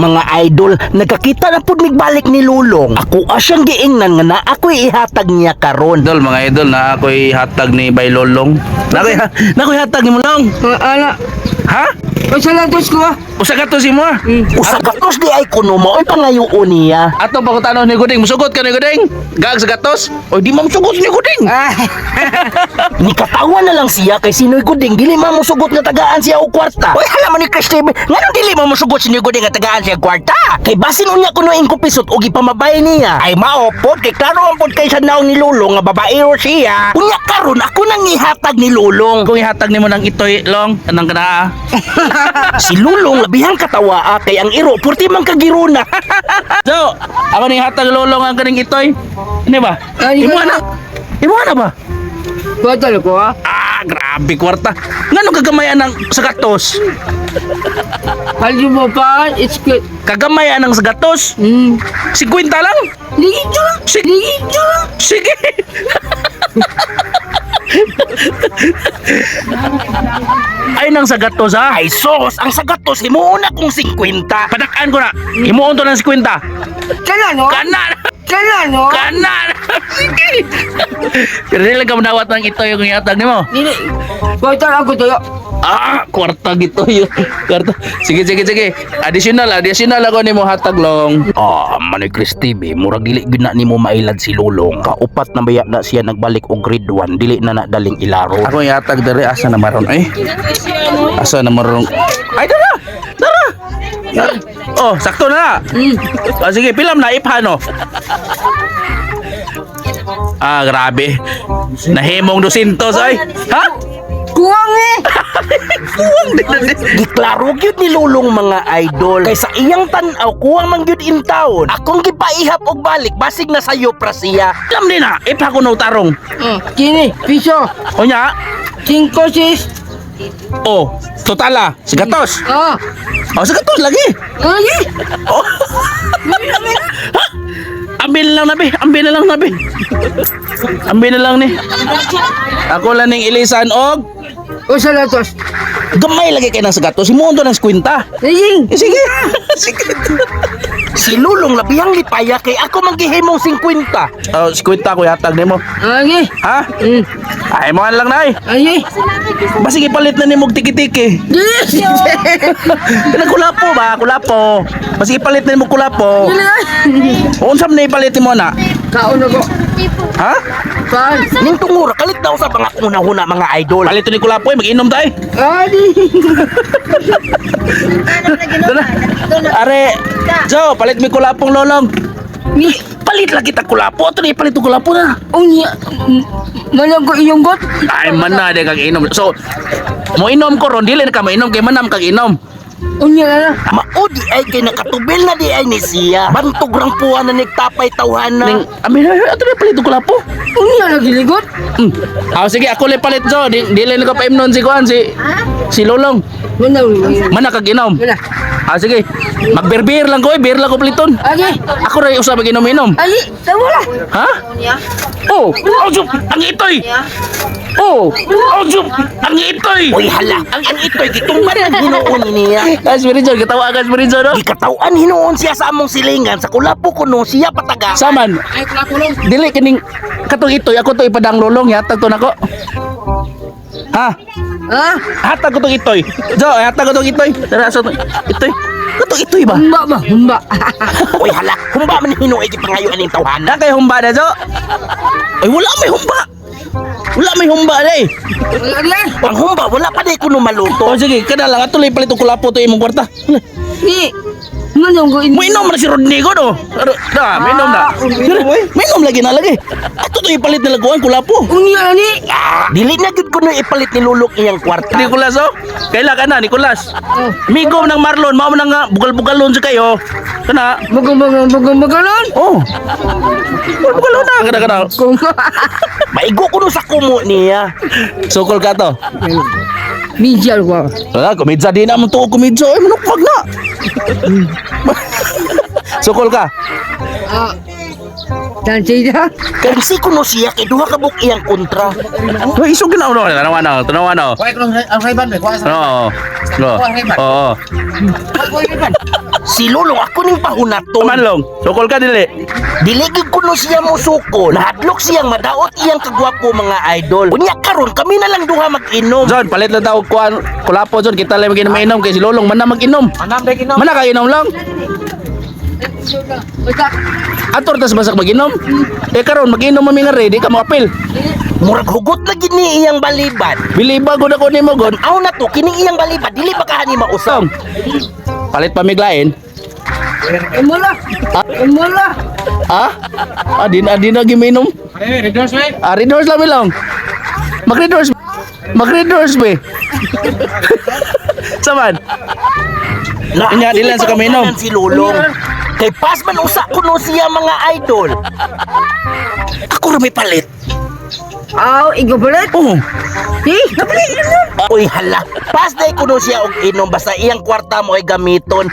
Mga idol, nagkakita na pud migbalik ni Lulong. Ako asyang giingnan nga na ako'y ihatag niya karon. Idol, mga idol, na ako'y hatag ni Bay Lolong. Na ako'y hatag ni Mulong. Ala, Ha? usa lang tos ko ah. Usa ka to si mo ah. Usa ka tos di ay kuno mao'y pangayoon niya. Ato pa ko tanong ni Guding, musugot ka ni Guding? Gag sa gatos? Oy, di mo musugot ni Guding. Ah, Nikatawa na lang siya kay Sinoy Guding dili man mosugot nga tagaan siya og kwarta. Oy, hala man ni Chris TV, nganong dili man mosugot si Sinoy Guding nga tagaan siya og kwarta? Kay basin unya kuno ing kupisot og ipamabay niya. Ay mao pod kay klaro man pod kay sa naong ni Lulong nga babaero siya. Unya karon ako nang ihatag ni Lulong. Kung ihatag nimo ng itoy long, anang kanaa. Si Lulong labihang katawa kay ang iro purti man kagiruna. So, ako ni hatag lolong ang kaning itoy. Ano ba? Ay, Imo na. Imo na ba? Kwarta ko ah. Ah, grabe kwarta. Ngano kagamayan ng sagatos? Halyo mo pa, it's good. Kagamayan ng sagatos? 50 lang? Ligid ko lang. Sige. Ligid ko lang. Sige. Ay nang sagatos ha. Ay sos, ang sagatos himuon na kung 50. Padakaan ko na. Himuon to ng 50. Kana no? Kana. Kana no? Kana. Sige. Pero dili lang ka manawat ng itoy yung ihatag nimo. Dili. Kwarta ako tayo. Ah, kwarta gito yun. Kwarta. Sige, sige, sige. Additional, additional ako nimo hatag long. Ah, Manoy Chris TV, murag dili gyud na nimo mailad si Lulong. Kaupat na baya na siya nagbalik og grade 1, dili na na daling ilaro. Ako ihatag diri asa na maron ay. Asa na maron. Ay dara. Dara. Dara. Oh, sakto na. Ah, sige, pilam na iphano. Ah, grabe. Nahimong 200 ay. Ha? Kuwang eh. Giklaro gyud ni Lulong, mga idol. Kay sa iyang tan-aw kuwang man gyud in taon. Akong gipaihap og balik basig na sayo pra siya. Alam din na, ipha ko no tarong. Kini, piso. Unya, Cinco, sis. oh, total ah, sigatos. Ah. Oh, sigatos lagi. Lagi. Oh. Ha? Ambil na lang nabi, ambil na lang nabi. Ambil na lang ni. Ako lang ning ilisan og Usa lang tos. gamay lagi kay nang sagatos. Himuon to ng 50. Ligid. Eh, sige. Sige. Si Lulong labihang lipaya kay ako man gihimong 50. Oh, 50 ko yatag nimo. Lagi. Ha? Ay mo lang nay. Lagi. Basig ipalit na nimo og tiki-tiki. Dili. Kanang kulapo ba? Kulapo. Basig ipalit na nimo og kulapo. Unsa man na ipalit nimo na? Kaon ako. Ha? Paan. Ning tungura kalit daw sa mga una-una, mga idol. Palit to ni kulapo eh, mag-inom tayo. Adi. Dala. Are, Jo, palit mi kulapong lolong. Ni. Palit lang kita kulapo. Ato na ipalit og kulapo na. Unya. Malang ko iyong got. Ay man na di kag inom. So, mo inom ko ron dili na ka mainom kay manam kag inom. Unya na na. Mao di ay kay nakatubil na di ay ni siya. Bantog rang puwa na nagtapay tawhana. Ning amin na ato na palit og kulapo. Unya na giligot. Ah, sige ako le palit Jo, di, dili na ka paimnon si kuan si si Lolong. Mana. Mana kag inom. Mana. Ah, sige. Magbeer lang ko, eh, beer lang ko paliton. Agi. Ako ra usab mag inom-inom. Agi. Tama lah. Ha? Oh, oh, Jup, ang itoy. Oh, oh, Jup, ang itoy. Uy hala, ang itoy gitumban ang hinuon niya. Guys, Spiritual, katawa ka spiritual, no? Gikatawan hinuon siya sa among silingan sa kulapo kuno siya pataga. Saman. Dili kining katong itoy ako to ipadang lolong yatag to nako. Ha? Ha? Hatag ko tong itoy. Jo, hatag ko tong itoy. Tara sa itoy. Katong itoy ba? Humba ba? Humba. Uy hala, humba man hinuon gipangayo aning tawhana. Na kay humba na Jo. Ay wala may humba. Wala may humba na eh. Wala lang. Ang humba wala pa di kuno maluto. Oh sige, kada lang ato palit og kulapo to imong kwarta. Ni. Manong ko ini. Mainom na si Rodney ko no. Da, mainom na. Mainom lagi na lagi. Ato to ipalit na laguan kulapo. Unya na ni. Ah, dili na gyud kuno ipalit ni Lulong iyang kwarta. Nicolas oh. Kaila ka na Nicolas. Oh. Migom ng Marlon, mao man nga bugal-bugalon sa kayo. Kana. Bugang bugang bugang bugalon. Oh. Bugal-bugalon na kana kana. Kung Maigo kuno sa kumo niya. Sukol ka to. Mijal ko. Ah, kumidsa di na mo to kumidsa ay manukpag na. Sukol ka. Ah. Tansida. Kasi kuno siya kay duha ka buok iyang kontra. Hoy, isog na no, tanawa na, tanawa na. Kuha ko ang Ray-Ban, kuha sa Oo. Oo. Oo. Kuha Ray-Ban. Si Lulong ako ning pahunaton. Man long, sukol ka dili. Dili gyud kuno siya mosuko. Nahadlok siyang madaot iyang kagwapo, mga idol. Unya karon kami na lang duha mag-inom. John, palit lang tawag kuan kulapo, John, kita lang mag inom kay si Lolong man na mag-inom. Manam dai kinom. Man na kainom lang. Basta. Ator tas basak mag-inom. Eh karon mag-inom mami nga ready ka mo apil. Murag hugot lagi ni iyang balibad. Biliba gud ako nimo gon. Aw na to kining iyang balibad dili pa kahani mausap. Song. Palit pa miglain. Umula. Umula. Ah? Ah, di na giminom. Eh, redors we. Ah, redors lang lang. Mag-redors. Mag-redors be. Saman. Unya, di lang sa kaminom. Si Lulong. Kay pas man usa kuno siya, mga idol. Ako ra may palit. Aw, igubulit. Oh. Eh, nabili. Uy hala, pas day kuno siya og inom basta iyang kwarta mo ay gamiton.